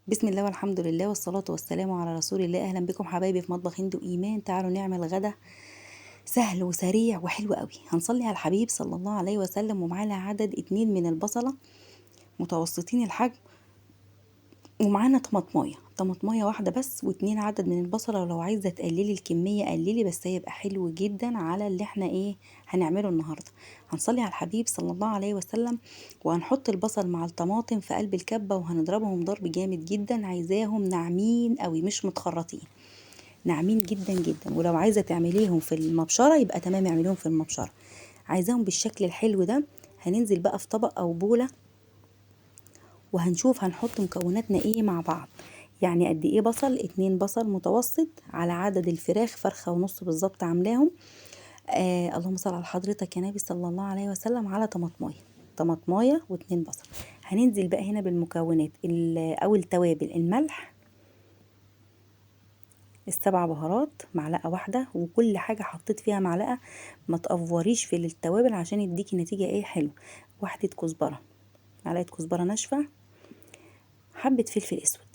بسم الله والحمد لله والصلاة والسلام على رسول الله. أهلا بكم حبايبي في مطبخ هند وإيمان. تعالوا نعمل غدا سهل وسريع وحلو قوي. هنصلي على الحبيب صلى الله عليه وسلم. ومعانا عدد 2 من البصلة متوسطين الحجم، ومعانا طماطمايه واحدة بس، و2 عدد من البصلة. ولو عايزة تقللي الكمية قللي، بس هيبقى حلو جدا على اللي احنا هنعمله النهاردة. هنصلي على الحبيب صلى الله عليه وسلم، وهنحط البصل مع الطماطم في قلب الكبة، وهنضربهم ضرب جامد جدا. عايزاهم ناعمين قوي، مش متخرطين، ناعمين جدا جدا. ولو عايزة تعمليهم في المبشرة يبقى تمام، اعمليهم في المبشرة. عايزاهم بالشكل الحلو ده. هننزل بقى في طبق او بولة، وهنشوف هنحط مكوناتنا ايه مع بعض. يعني قد ايه بصل؟ 2 بصل متوسط على عدد الفراخ، فرخة ونص بالظبط عاملاهم. اللهم صل على حضرتك يا نبي صلى الله عليه وسلم. على طماطمايه و2 بصل. هننزل بقى هنا بالمكونات او التوابل: الملح، ال7 بهارات معلقة واحدة، وكل حاجة حطيت فيها معلقة، ما تقفوريش في التوابل عشان يديكي نتيجة حلو. واحدة كزبرة، معلقة كزبرة ناشفة، حبة فلفل اسود،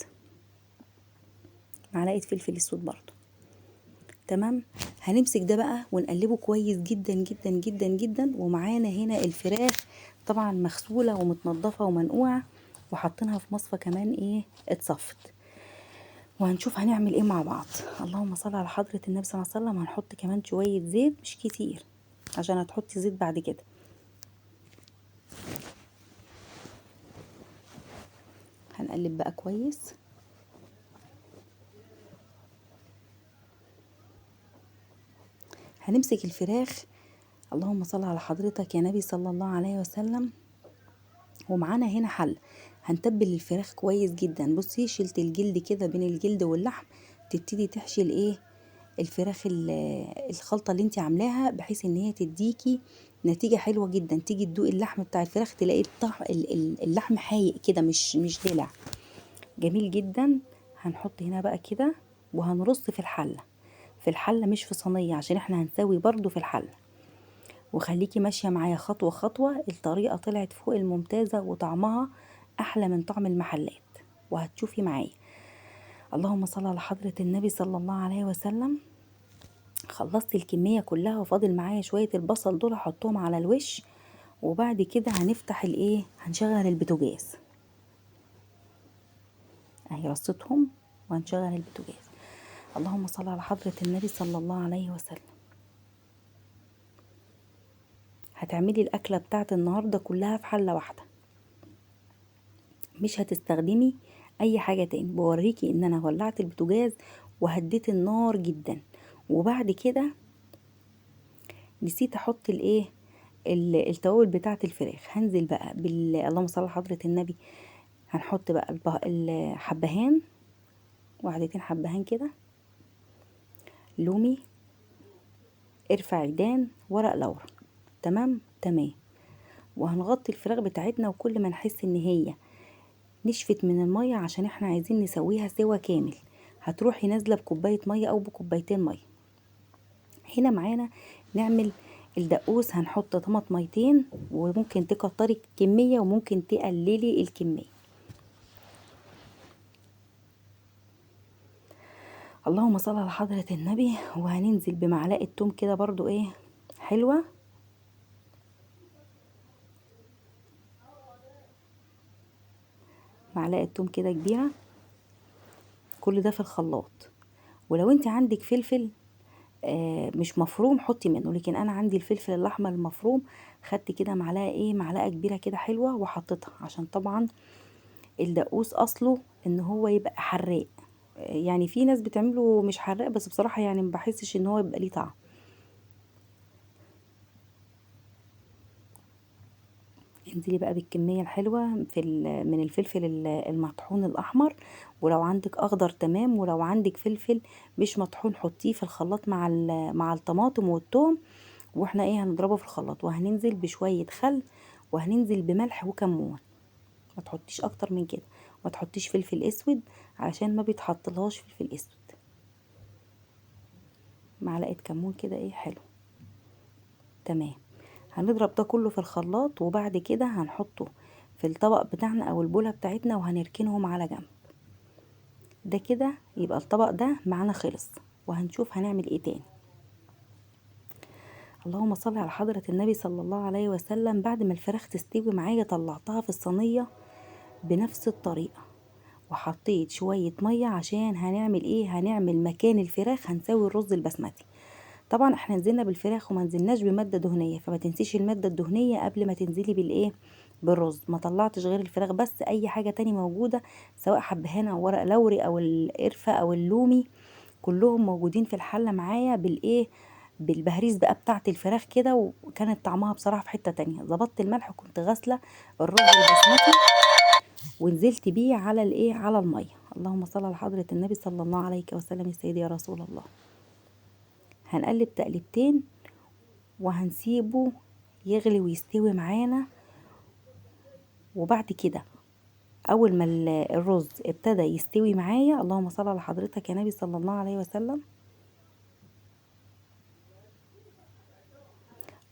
معلقة فلفل اسود برضو. تمام. هنمسك ده بقى ونقلبه كويس جدا جدا جدا جدا. ومعانا هنا الفراخ طبعا مغسولة ومتنضفة ومنقوعة، وحاطينها في مصفى كمان اتصفت. وهنشوف هنعمل ايه مع بعض. اللهم صل على حضرة النبي صلى الله عليه وسلم. هنحط كمان شوية زيت، مش كتير عشان هتحطي زيت بعد كده. هنقلب بقى كويس. هنمسك الفراخ، اللهم صل على حضرتك يا نبي صلى الله عليه وسلم. ومعانا هنا حل، هنتبل الفراخ كويس جدا. بصي شلت الجلد كده بين الجلد واللحم، تبتدي تحشي الفراخ الخلطة اللي انت عاملاها، بحيث ان هي تديكي نتيجة حلوة جدا. تيجي تدوقي اللحم بتاع الفراخ تلاقي اللحم حايق كده، مش دلع، جميل جدا. هنحط هنا بقى كده، وهنرص في الحلة، في الحلة مش في صينية، عشان احنا هنسوي برضو في الحلة. وخليكي ماشية معايا خطوة خطوة. الطريقة طلعت فوق الممتازة، وطعمها أحلى من طعم المحلات، وهتشوفي معايا. اللهم صل على حضرة النبي صلى الله عليه وسلم. خلصت الكمية كلها، وفاضل معايا شوية البصل دول هحطهم على الوش. وبعد كده هنفتح هنشغل البوتاجاز. اهي رصتهم، وهنشغل البوتاجاز. اللهم صل على حضرة النبي صلى الله عليه وسلم. هتعملي الأكلة بتاعت النهاردة كلها في حلة واحدة، مش هتستخدمي أي حاجة تاني. بوريكي إن أنا ولعت البوتاجاز وهديت النار جدا. وبعد كده نسيت أحط التوابل بتاعت الفراخ. هنزل بقى اللهم صل على حضرة النبي. هنحط بقى الحبهان، 1 حبهان كده، لومي، قرفة عيدان، ورق لورا. تمام تمام. وهنغطي الفراخ بتاعتنا، وكل ما نحس ان هي نشفت من المية، عشان احنا عايزين نسويها سوا كامل، هتروحي نازلة بكوباية مية او بكوبايتين مية. هنا معانا نعمل الدقوس. هنحط طماطميتين، وممكن تكتري الكمية وممكن تقللي الكمية. اللهم صل على حضرة النبي. وهننزل بمعلقة توم كده برضو حلوة. معلقة توم كده كبيرة. كل ده في الخلاط. ولو انت عندك فلفل مش مفروم حطي منه، لكن انا عندي الفلفل الاحمر المفروم، خدت كده معلقة معلقة كبيرة كده حلوة وحطيتها، عشان طبعا الدقوس اصله ان هو يبقى حراق. يعني في ناس بتعمله مش حراق، بس بصراحة ما بحسش ان هو يبقى ليه طعم. انزلي بقى بالكمية الحلوة من الفلفل المطحون الأحمر، ولو عندك أخضر تمام، ولو عندك فلفل مش مطحون حطيه في الخلاط مع الطماطم والثوم، واحنا هنضربه في الخلاط. وهننزل بشوية خل، وهننزل بملح وكمون، ما تحطيش أكتر من كده، ما تحطيش فلفل أسود علشان ما بيتحطلهاش فلفل أسود. معلقة كمون كده حلو تمام. هنضرب ده كله في الخلاط، وبعد كده هنحطه في الطبق بتاعنا او البوله بتاعتنا، وهنركنهم على جنب. ده كده يبقى الطبق ده معانا خلص، وهنشوف هنعمل ايه تاني. اللهم صل على حضرة النبي صلى الله عليه وسلم. بعد ما الفراخ تستوي معايا طلعتها في الصينية بنفس الطريقة، وحطيت شوية مية عشان هنعمل ايه؟ هنعمل مكان الفراخ هنسوي الرز البسمتي. طبعا احنا نزلنا بالفراخ وما نزلناش بمادة دهنية، فما تنسيش المادة الدهنية قبل ما تنزلي بالايه؟ بالرز. ما طلعتش غير الفراخ بس، اي حاجة تاني موجودة سواء حبهانة او ورق لوري او القرفة او اللومي كلهم موجودين في الحلة معايا بالايه؟ بالبهريز بقى بتاعت الفراخ كده، وكانت طعمها بصراحة في حتة تانية. ظبطت الملح وكنت غاسلة الرز البسمتي ونزلت بيه على الايه؟ على المية. اللهم صل على حضرة النبي صلى الله عليه وسلم يا سيدي يا رسول الله. هنقلب تقلبتين وهنسيبه يغلي ويستوي معانا. وبعد كده اول ما الرز ابتدى يستوي معايا، اللهم صل على حضرتك يا نبي صلى الله عليه وسلم.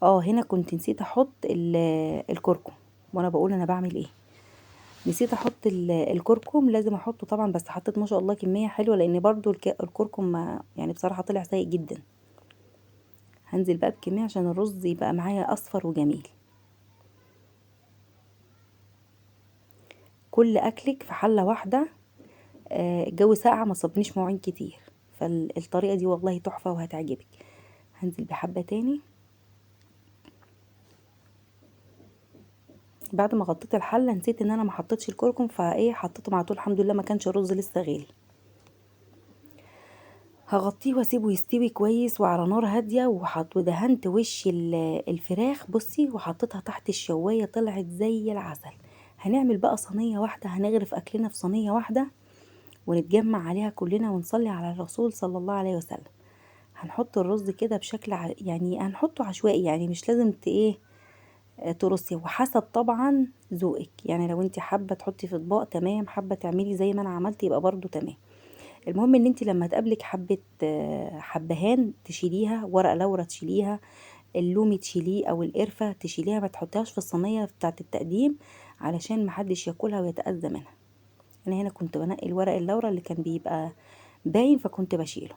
هنا كنت نسيت احط الكركم، وانا بقول انا بعمل ايه، نسيت احط الكركم، لازم احطه طبعا، بس حطيت ما شاء الله كمية حلوة، لان برضو الكركم ما يعني بصراحة طلع سيء جدا. هنزل بقى بكمية عشان الرز يبقى معايا اصفر وجميل. كل اكلك في حلة واحدة. الجو ساقع ما صبنيش مواعين كتير، فالطريقة دي والله تحفة وهتعجبك. هنزل بحبة تاني. بعد ما غطيت الحلة نسيت ان انا ما حطيتش الكركم، فايه حطيته مع طول، الحمد لله ما كانش الرز لسه غالي. هغطيه واسيبه يستوي كويس وعلى نار هادية. ودهنت وش الفراخ بصي، وحطيتها تحت الشوايه، طلعت زي العسل. هنعمل بقى صينية واحدة، هنغرف اكلنا في صينية واحدة ونتجمع عليها كلنا ونصلي على الرسول صلى الله عليه وسلم. هنحط الرز كده بشكل يعني هنحطه عشوائي، يعني مش لازم ايه ترصي، وحسب طبعا ذوقك. يعني لو انت حابة تحطي في اطباق تمام، حابة تعملي زي ما انا عملت يبقى برضو تمام. المهم ان انت لما تقابلك حبه حبهان تشيليها، ورق لورا تشيليها، اللومي تشيليه او القرفه تشيليها، ما تحطيهاش في الصينية بتاعه التقديم علشان محدش ياكلها ويتاذى منها. انا هنا كنت بنقي الورق اللورا اللي كان بيبقى باين فكنت بشيله.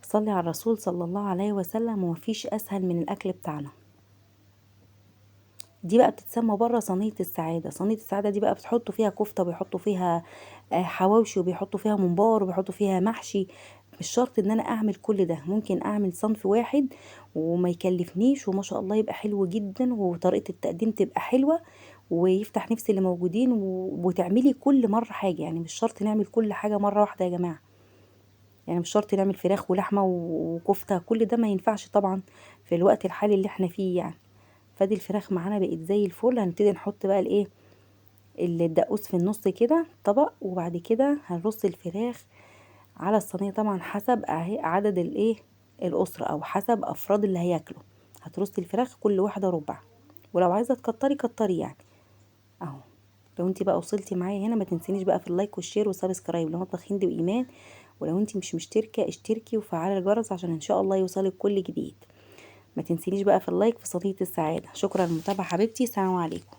صلي على الرسول صلى الله عليه وسلم. ومفيش اسهل من الاكل بتاعنا. دي بقى بتتسمى بره صينية السعادة. صينية السعادة دي بقى بتحطوا فيها كفته، وبيحطوا فيها حواوشي، وبيحطوا فيها ممبار، وبيحطوا فيها محشي. مش شرط ان انا اعمل كل ده، ممكن اعمل صنف واحد وما يكلفنيش وما شاء الله يبقى حلو جدا، وطريقه التقديم تبقى حلوة ويفتح نفس اللي موجودين، وتعملي كل مرة حاجة. يعني مش شرط نعمل كل حاجة مرة واحدة يا جماعة، يعني مش شرط نعمل فراخ ولحمه وكفته، كل ده ما ينفعش طبعا في الوقت الحالي اللي احنا فيه يعني. فادي الفراخ معانا بقت زي الفل. هنبتدي نحط بقى الايه الدقوس في النص كده طبق، وبعد كده هنرص الفراخ على الصينية طبعا حسب اهي عدد الايه الاسرة او حسب افراد اللي هياكلوا. هترصي الفراخ كل واحدة ربع، ولو عايزه تكتري كتري يعني اهو. لو انت بقى وصلتي معايا هنا ما تنسينيش بقى في ال like وال share وال subscribe لمطبخ هند وايمان، ولو انت مش مشتركة اشتركي وفعلي الجرس عشان ان شاء الله يوصلك كل جديد. ما تنسينيش بقى في ال like في صينية السعادة. شكرا للمتابعة حبيبتي، سلام عليكم.